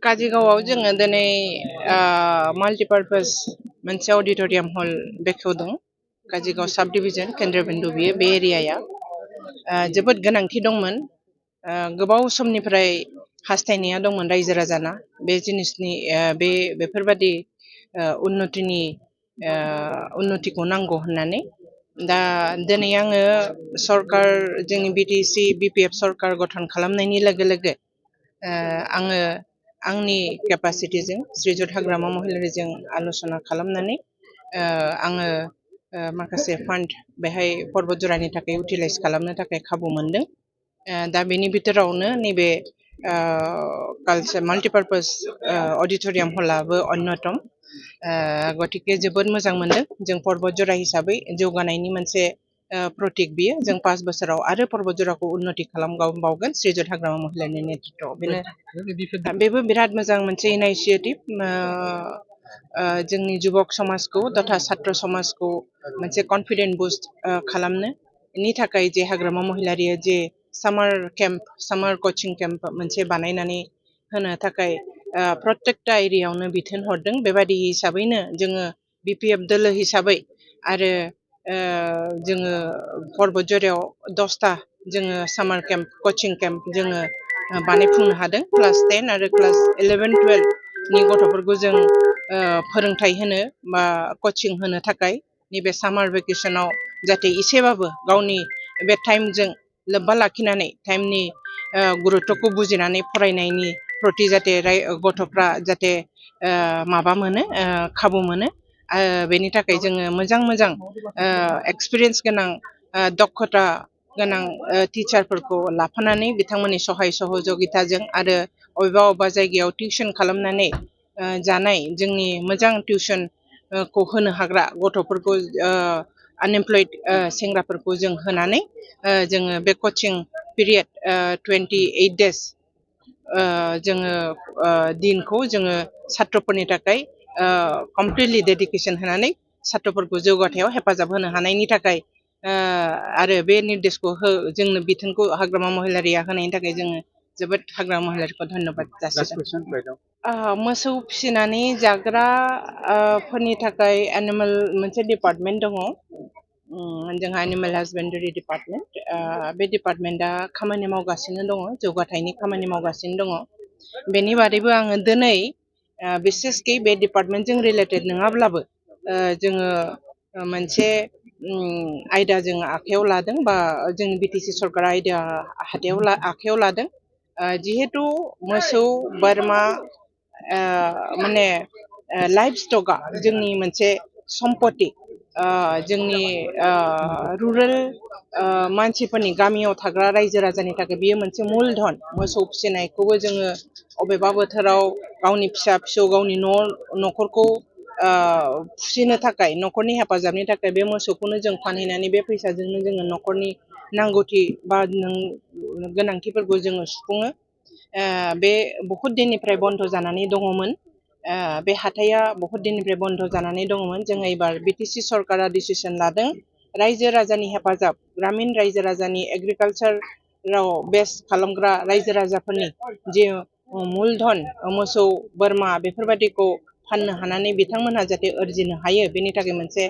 काजिगावआव जोङो दिनै माल्टिपार्पस मोनसे अडिट'रियाम हल बेखेवदों। काजिगाव साब डिभिजन केन्द्रबिन्दु बियो बे एरियाया जोबोद गोनांथि दंमोन। गोबाव समनिफ्राय हास्थायनाया दंमोन रायजो राजाना बे जिनिसनि बेफोरबादि उन्नतिखौ नांगौ होननानै। दा दिनै आङो सरकार जोंनि बिटिसि बिपिएफ सरकार गठन खालामनायनि लोगो लोगो आङो आंनि केपासिटिजों श्रीजुत हाग्रामा महिलारीजों आल'सना खालामनानै आङो माखासे फान्ड बेहाय पर्बत जरानि थाखाय इउटिलाइज खालामनो थाखाय खाबु मोनदों। दा बेनि बिथोरावनो नैबे माल्टिपार्पस अडिट'रियाम हलाबो अन्यतम। गतिके जोबोद मोजां मोनदों। जों पर्बत जरा हिसाबै जौगानायनि मोनसे प्रतीक बियो। जों 5 बोसोराव आरो पर्बत जराखौ उन्नति खालामबावगोन श्रीजुत हाग्रामा महिलारीनि नेतृत्वआव। बेबो बिराद मोजां मोनसे इनिशिएटिभ। जोंनि जुबक समाजखौ तथा छात्र समाजखौ मोनसे कन्फिडेन्ट बुस्ट खालामनो थाखाय जे हाग्रामा महिलारीया जे सामार कचिं केम्प मोनसे बानायनानै होनो थाखाय प्रत्येकटा एरियायावनो बिथोन हरदों। बेबादि हिसाबैनो जोङो बिपिएफ दोलो हिसाबै आरो जोङो पर्बत जरायाव 10टा जोङो सामार केम्प कचिं केम्प जोङो बानायफुंनो हादों। क्लास 10 आरो क्लास 11-12 नि गथ'फोरखौ जों फोरोंथाइ होनो बा कचिं होनो थाखाय नैबे सामार भेकेसनाव जाहाथे एसेबाबो गावनि बे टाइमजों लोब्बा लाखिनानै टाइमनि गुरुत्वखौ बुजिनानै फरायनायनि प्रति जाहाथे गथ'फ्रा जाहाथे माबा मोनो खाबु मोनो। बेनि थाखाय जोङो मोजां एक्सपिरियेन्स गोनां दक्षता गोनां टिचारफोरखौ लाफानानै बिथांमोननि सहाय सहযোगिताजों आरो अबेबा जायगायाव टिउसन खालामनानै जानाय जोंनि मोजां टिउसनखौ होनो हाग्रा गथ'फोरखौ आनएमप्लयड सेंग्राफोरखौ जों होनानै जोङो बे कचिं पिरियड 28 days जोङो दिनखौ जोङो छात्रफोरनि थाखाय कमप्लिटलि डेडिकेसन होनानै छात्रफोरखौ जौगाथायाव हेफाजाब होनो हानायनि थाखाय आरो बे निर्देशखौ जोंनो बिथोनखौ हाग्रामा महिलारीया होनायनि थाखाय जोङो जोबोद हाग्रामा महिलारीखौ धन्यबाद जासिदों। मोसौ फिसिनानै जाग्रा फोरनि थाखाय एनिमेल मोनसे डिपार्टमेन्ट दङ। जोंहा एनिमेल हासबेन्डारि डिपार्टमेन्ट। बे डिपार्टमेन्टआ खामानि मावगासिनो दङ, जौगाथायनि खामानि मावगासिनो दङ। बेनि बादैबो आङो दिनै बिसेसकि बे डिपार्टमेन्टजों रिलेटेड नङाब्लाबो जोङो मोनसे आयदा जों आखायाव लादों बा जोंनि बिटिसि सरकारा आखायाव लादों। जिहेतु मोसौ बोरमा माने लाइफ स्टकआ जोंनि मोनसे सम्पति। जोंनि रुरेल मानसिफोरनि गामियाव थाग्रा रायजो राजानि थाखाय बियो मोनसे मुलधन। मोसौ फिसिनायखौबो जोङो अबेबा बोथोराव गावनि फिसा फिसौ गावनि न'खरखौ फिसिनो थाखाय न'खरनि हेफाजाबनि थाखाय बे मोसौखौनो जों फानहैनानै बे फैसाजोंनो जोङो न'खरनि नांगौथि बा गोनांथिफोरखौ जोङो सुफुङो। बे बहुत दिननिफ्राय बन्द जानानै दङमोन। बे हाथाया बहुत दिननिफ्राय बन्द जानानै दङमोन। जोङो एबार बिटिसि सरकारा डिसिसन लादों रायजो राजानि हेफाजाब ग्रामिन रायजो राजानि एग्रिकालचाराव बेस खालामग्रा रायजो राजाफोरनि जे मुलधन मोसौ बोरमा बेफोरबादिखौ फाननो हानानै बिथांमोनहा जाहाथे आरजिनो हायो बेनि थाखाय मोनसे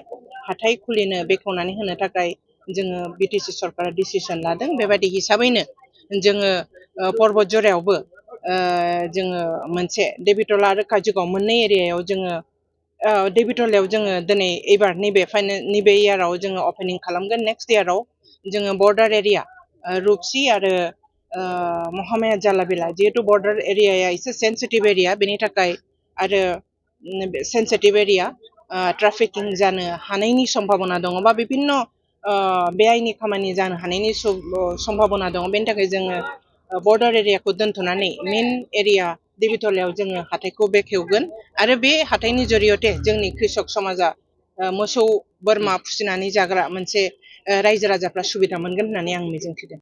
हाथाय खुलिनो बेखेवनानै होनो थाखाय जोङो बिटिसि सरकारा डिसिसन लादों। बेबायदि हिसाबैनो जोङो पर्बत जरायावबो जोङो मोनसे देबिटला आरो काजिगाव मोननै एरियायाव जोङो देबिटलायाव जोङो दिनै एबार नैबे इयाराव जोङो अपेनिं खालामगोन। नेक्स्ट इयाराव जोङो बर्डार एरिया रुपसि आरो महामाया जालाबिला जिहेतु बर्डार एरियाया एसे सेन्सिटिभ एरिया बेनि थाखाय आरो सेन्सिटिभ एरिया ट्राफिकिं जानो हानायनि सम्भाबना दङ बा बिभिन्न बेआइनि खामानि जानो हानायनि सम्भाबना दङ। बेनि थाखाय जोङो बर्डार एरियाखौ दोनथ'नानै मेइन एरिया देबिटलायाव जोङो हाथायखौ बेखेवगोन आरो बे हाथायनि जरियते जोंनि कृषक समाजा मोसौ बोरमा फिसिनानै जाग्रा मोनसे रायजो राजाफ्रा सुबिदा मोनगोन होननानै आं मिजिंथिदों।